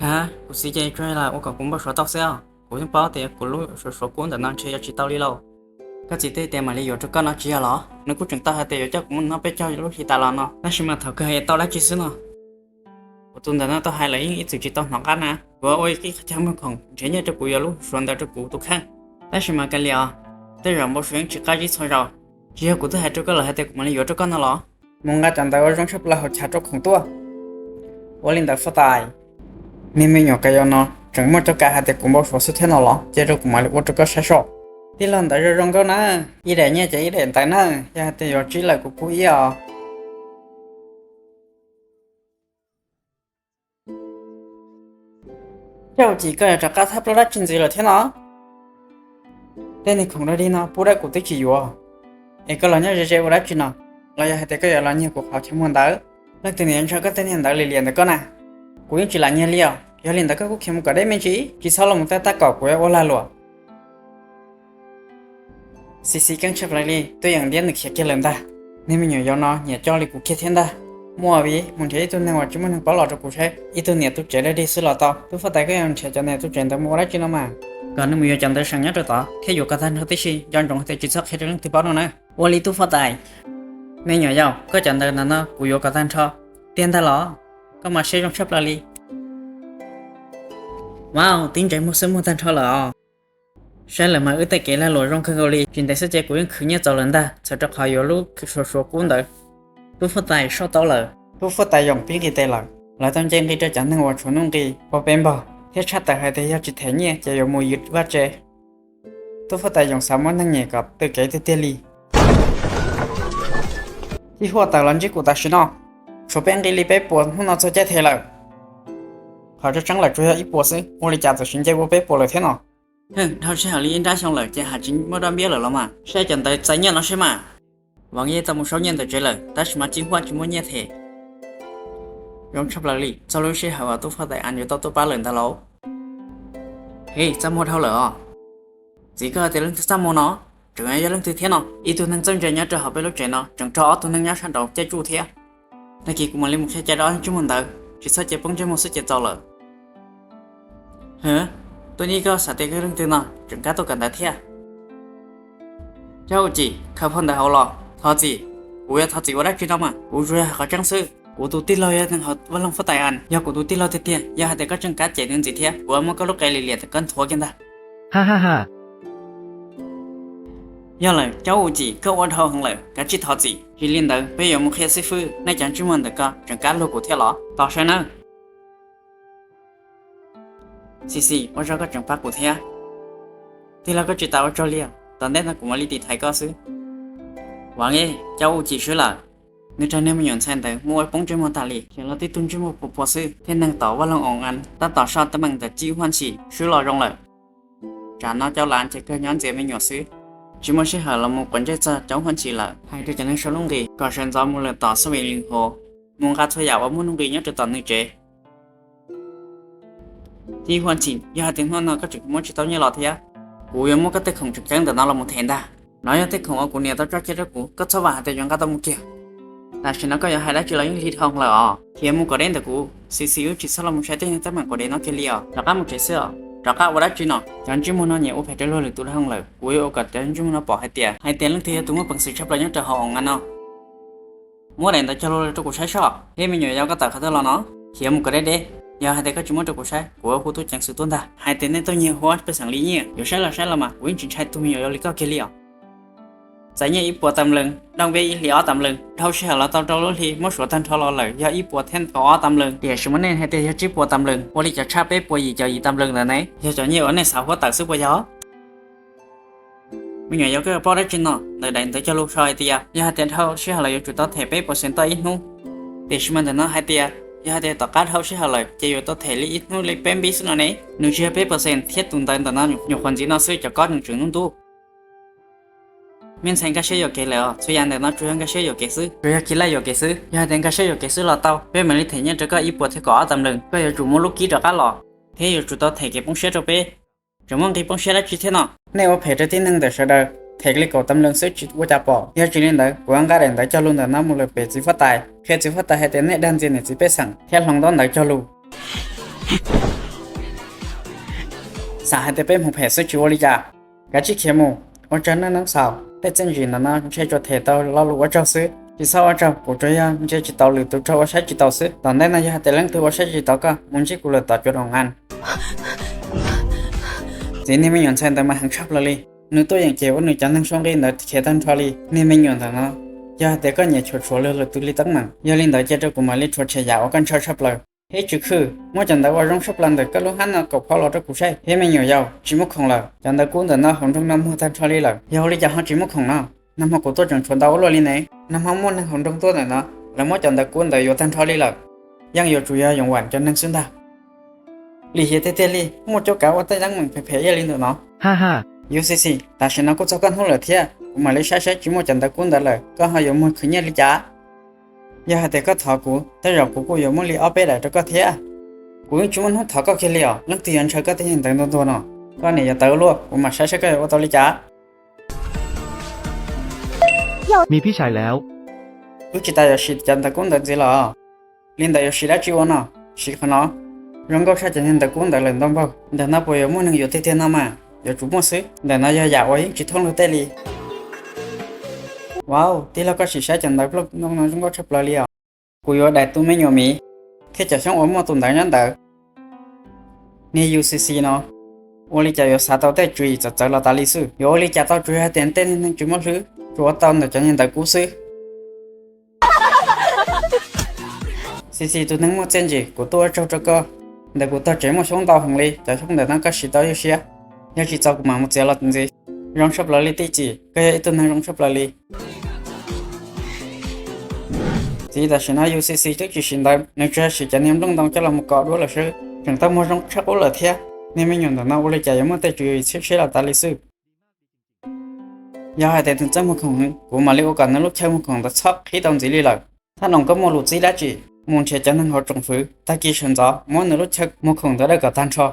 Ha, kuv txiv ces tsuas ua kom kuv npau suav tau xwb os. Kuv yeej paub tias kuv lub suav suav kub ntawm no ntshe yuav tsis tau li lauj. Koj txiv twb tias mam li yuav rau koj no tsis yog los? Nws kuj tseem tau hais tias yuav coj kuv mus noj peb caug lub hli tas los no, tab sis mas thaum kawg yuav tau dab tsi xwb no. Kuv tus ntawm no tau hais lawm yeej ib txwm tsis tau hnov qab na. Kuv ua ib qho chaw muag khoom nrhiav nyiaj rau kuv yuav lub suav ntawd rau kuv tus kheej. Tab sis mas kav liam os, tej zaum npau suav yeej tsis qab zib txhua zaus. Tsis yog kuv twb hais rau koj lawm hais tias kuv mam li yuav rau koj no los? Mus nqa cov ntawd ua zoo tshaj plaws hauv chav rau khoom tuaj. Ua li ntawd Faj Tais. Niag me nyuam ka yau no tseem muaj cov kas hais tias kuv npau suav xwb thiab no los? Cia rau kuv mam li ua rau koj saib soj. Tij laug ntawd zoo zoo nkauj na, ib daim nyiaj ces ib daim ntawv na, yog hais tias yuav tsib lawm kuv pub ib os. Cov Cim, koj yuav rov qab thab plaub dab tsi ntxiv lawm thiab no? Tej niag khoom dog dig no pub dab kuv twb tsis yuav, es koj los nyob ze ze ua dab tsi no? Los yog hais tias koj yuav los nyiag kuv qhov chaw muag ntawd? Leej twg nws yuav ntshaw koj tej niag ntawv lim liam ntawm koj na? Kuv yeej tsis lam nyiag li os. Yog li ntawd koj kuj khiav mus kom deb me ntsis, tsis txhob los mus tab tab kom kuv yuav ua lag luam. Xis xis keeb tshaj plaws li, twb yeej ntiab nws khiav kiag lawm ntag. Niag me nyuam yaus no nyiam coj li kuv kiag thiab ntag. Muaj vim mus nrhiav ib tug neeg uas tsis muaj neeg paub los rau kuv saib, ib tug niam tub tsev dab dig xwb los tau. Tub Faj Tais, koj yuav nrhiav cov niam tub tsev ntawd mus ua dab tsi no mas? Kom nws mus yuav cov ntawv seem nyob rau tod thiab yuav kom tag nrho tib si, nco ntsoov tias tsis txhob qhia rau leej twg paub no na. Ua li Tub Faj Tais. Me nyuam yaus, koj cov ntawv ntawm no kuv yuav kom tag nrho tiag ntag los? Koj mas siab zoo tshaj plaws li. Wow, tib ntsais muag xwb muag tag nrho lawm os. Saib lawm mas wb tej kev lag luam zoo kawg nkaus li. Tsis ntev xwb ces kuv yeej khwv nyiaj txaus lawm ntag, txhawm rau qhov yuav lub suav suav kub ntawd. Tub Faj Tais soj tau lawm. Tub Faj Tais Yoos pib nqis tes lawm. Lawv tau nce nqi rau cov neeg uas tshuav nuj nqis ua peb npaug thiab tshaj tawm hais tias yog tsis them nyiaj ces yuav mus yws vaj tse. Tub Faj Tais Yoos xav muab neeg nyem kom tw kev tiag tiag li. Tib huaj tawm los ntsib kuv tam sim no. Tshuav peb nqi li peb puas hnub no txog caij them lawm. Qhov tseeb tseeb lawm tsuas yog ib puas xwb, ua li cas txawm sis nce ua peb puas lawm thiab no? Hwj, dhau sij hawm li ib nrab xyoo lawm ces haj tsis muaj dab npiab lawm los mas. Saib cov ntawv txais nyiaj no seb mas. Vam Yeej tau mus sau nyiaj ntawm tsev lawm tab sis mas Txij Huaj tsis muaj nyiaj them. Zoo tshaj plaws li, txog lub sij hawm uas Tub Faj Tais An yuav tau tuaj pab lawm ntag lauj. Hej, txaj muag dhau lawm os. Txiv, koj hais tias leej twg txaj muag no? Tseem yog leej twg thiab no? Ib tug neeg txawj ntse nyob rau hauv peb lub tsev no tseem raug ob tug neeg nyob sab nraud caij tsuj thiab. Tag kis kuv mam li mus qhia cai rau ob ntsej muag ntawd, tsis txhob cia poob ntsej muag xwb ces txaus lawm. Hwv, tuaj nib, koj xav tias koj leej twg no tseem kab tuaj kawm ntawv thiab? Cov Cim, khaws phau ntawv hauv los. Thov txim. Kuv yuav thov txim ua dab tsi no mas, kuv tsuas yog hais qhov tseeb xwb. Kuv tus tij laug yog neeg hauv Vaj Loog Faj Tais An, yog kuv tus tij laug tiag tiag, yog hais tias koj tseem kab cem nws ntxiv thiab kuv yuav muab koj lub qe lim liam kom koj nthuav kiag ntag. Ha ha ha. Yog lawm, Cov Cim, koj ua dhau heev lawm, kav tsij thov txim. Tsis li ntawd peb yuav mus qhia xib fwb, nej cov ntsej muag ntawm koj tseem kab luag kuv thiab los? Tos saib nawb. Xis xis, ua tsaug koj tseem pab kuv thiab. Tij laug, koj tsis tas ua tsaug li, tom ntej no kuv mam li tiv thaiv koj xwb. Vam Yeej, Cov Cim swb lawm. Nws raug niag me nyuam ntxhais ntawd muab ua poob ntsej muag tas li, khiav los tib tug ntsej muag puas puas xwb, thiab neeg tom Vaj Loog Oos An tab tom soj teeb meem ntawm Txij Huaj Ntxhis swb los zoo lawm. Tsam no Cov Lav ces kawg nyob ntxias me nyuam xwb, tsis muaj sij hawm los mus quav ntsej txog Cov Huaj Ntxhis lawm. Hais rau cov neeg sau nuj nqis kom sawv ntxov mus lawm tom Xab Vim Lwm Hos, mus nqa txhua yam uas muaj nuj nqis nyob rau tom nws tsev. Txij Huaj Ntxhis, yog hais tias hnub no koj tseem muab tsis tau nyiaj los thiab, kuv yuav muab koj tej khoom tseem ceeb ntawm no los mus them ntag. No yog tej khoom uas kuv niam tau tso cia rau kuv, koj txhob vam hais tias yuav nqa tau mus kiag. Tam sim no koj yuav hais dab tsi los yeej lig dhau lawm os. Khiav mus kom deb ntawm kuv, xis xis wb tsis txhob los mus saib tej neeg teeb meem quav dev no kiag li os. Rov qab mus tsev xwb os. Rov qab ua dab tsi no? Cov ntsej muag no nyiam ua phem rau luag lwm tus dhau lawm, kuv yuav ua kom cov ntsej muag no pom hais tias, hais tias leej twg yog tus muaj peev xwm tshaj plaws nyob rau hauv Oos An no. Muab daim ntawv cog lus rau kuv saib soj. Hej me nyuam yaus, koj tawm qhov twg los no? Khiav mus kom deb deb. Yog hais tias koj tsis muab rau kuv saib, kuv yuav hu tub ceev xwm tuaj ntag. Hais tias nej tuaj nyiag huab pej xeem li nyiaj, yuav saib los saib los mas, kuv yeej tsis ntshai tus me nyuam yaus li koj kiag li os. Txais nyiaj ib puas tas nplawg, dooj peb ib hlis ob tas nplawg, dhau sij hawm los tau rau lub hli muab suav tag nrho los lawm yog ib puas thiab kaum ob tas nplawg, tiam sis mas nej hais tias yog tsib puas tas nplawg, ua li cas tshaj peb puas yim caum yim tas nplawg ntawd ne? Yog cov nyiaj uas nej xav huab tawm xwb puas yog? Me nyuam yaus, koj yuav paub dab tsi no? Ntawm daim ntawv cog lus sau hais tias yog hais tias dhau sij hawm lawm yuav tsum tau them peb puas xees toj ib hnub. Tiam sis mas ntawm no hais tias yog hais tias tom qab dhau sij hawm lawm ces yuav tau them li ib hnub li peb npib xwb no ne. Nws tsis yog peb puas xees thiab, tus ntawv ntawm no nyuam qhuav ntxiv no xwb, cov kob nws tseem ntub ntub. Me ntxhais, nkag siab yuam kev lawm os, txhua yam ntawm no tsuas yog nkag siab yuam kev xwb, tsuas yog khiav laj yuam kev xwb. Yog hais tias nkag siab yuam kev xwb los tau, peb mam li them nyiaj rau koj ib puas thiab kaum ob tas nplawg, koj yuav tsum muab lub kib rov qab los, thiab yuav tsum tau them kev poob siab rau peb. Tseem muaj nqi poob siab dab tsi thiab no? Nej ua phem rau tib neeg ntawm sawv daws, them li kaum tas nplawg xwb tsis ua cas pom. Yog tsis li ntawd kuv yuav nqa daim ntawv cog lus ntawm no mus lawm pem txiv huab tais, qhia txiv huab tais hais tias nej dag ntxias niam txiv pej xeem thiab hloov ntaub ntawv cog lus. Xav hais tias peb hmoov phem xwb tsis ua li cas. Kav tsij khiav mus. Ua tsaug nawb Noob Xaus, tej txiaj ntsig ntawm no ntshe tsuas them tau lo lus ua tsaug xwb, tsis txhob ua tsaug, kuv tsuas yog ntsia tsis taus lwm tus raug ua saib tsis taus xwb. Tom ntej no yog hais tias leej twg ua saib tsis taus koj mus ntsib kuv lawm tom cuab doos as. Txiv niag me nyuam ntxhais ntawd mas heev tshaj plaws li. Nws tuaj yeem ces ua nws cov neeg suab nqi ntawd khiav tag nrho li. Niag me nyuam ntawm no, yog hais tias koj nyiam tshuav tshuav luag lwm tus li teeb meem, yog li ntawd cia rau kuv mam li tshuav tshem yam uas koj ntshaw tshaj plaws. Ib tsw khwj, muab cov ntawv ua zoo tshaj plaws ntawm koj lub hab no kaum phau los rau kuv saib. Thiab me nyuam yaus, tsis muaj khoom lawm, cov ntawv kub ntawm no hauv nroog no muag tag nrho li lawm. Yog ua li cas ho tsis muaj khoom no? Nag hmo kuv tuaj tseem tshuav ntau ua luaj li ne. Nag hmo muaj neeg hauv nroog tuaj ntawm no, lawv muab cov ntawv kub ntawd yuav tag nrho li lawm. Yeej yuav tsum yog Yoos Vam cov neeg xwb ntag. Lim hiam tiag tiag li, muaj cuab kav ua tej teeb meem phem phem ib yam li ntawm no. Ha ha. U C C, tam sim no kuj txog koj hnub lawm thiab, kuv mam li saib saib tsis muaj cov ntawv kub ntawd lawm koj ho yuav muag khwv nyiaj li cas. Yog hais tias koj thov kuv, tej zaum kuv kuj yuav muab li ob peb daim rau koj thiab. Kuv yeej tsis muaj hnub thov koj kiag li os, leej twg yuav ntshaw koj tej yam ntawv ntuag ntuag no? Koj niam yuav tawv ua luaj, kuv mam saib saib koj yuav ua tau li cas. Wb tsis tas yuav siv cov ntawv kub ntawd ntxiv los? Li ntawd yuav siv dab tsi ua no? Siv qhov no. Zoo nkauj tshaj cov niag ntawv kub ntawd lawm ntau npaug. Ntawm no puas yuav muaj neeg yuav tiag tiag no mas? Yuav tsum muaj xwb. Ntawm no yog yam uas yeej tsis thooj luag tej li. Wow, tij laug koj sim saib cov ntawv plooj ntoo no zoo nkauj tshaj plaws li os. Kuv yuav daim tus me nyuam miv thiab cov xyoob uas muaj tus ntawv nyob ntawd. Niag U C C no, ua li cas yuav xav tau tej tswv yim txawv txawv los tas li xwb? Yuav ua li cas tau tsuas yog hais tias tej niag neeg tsis muaj hlwb, tsuas ua tau ntawm cov niag ntawv kub xwb. C C tus neeg muaj txiaj ntsig, kuv tuaj ua tsaug rau koj. Ntawm kuv tog tsev muaj xyoob ntau heev li, cov xyoob ntawm no koj siv tau ywj siab. Yog tsis txaus kuv mam mus txiav los ntxiv. Zoo tshaj plaws li tij Tsim, koj yog ib tug neeg zoo tshaj plaws li. Txiv, tam sim no U C C twb tsis siv ntawv, nws tsuas yog siv cov niag nplooj ntoo coj los mus kov duab lawm xwb, tseem tau muag zoo tshaj qub lawm thiab. Niag me nyuam ntawm no ua li cas yuav muaj tej tswv yim txhiab siab los tas li xwb. Yog hais tias nws txawj muag khoom, kuv mam li ua kom nws lub chaw muag khoom ntawd txhob qhib tau ntxiv li lawm. Thaj Noom, koj muaj lus txib dab tsi? Mus nrhiav cov neeg hauv tsoom fwv, tag kis sawv ntxov muab nws lub chaw muag khoom ntawd dawj kom tag nrho.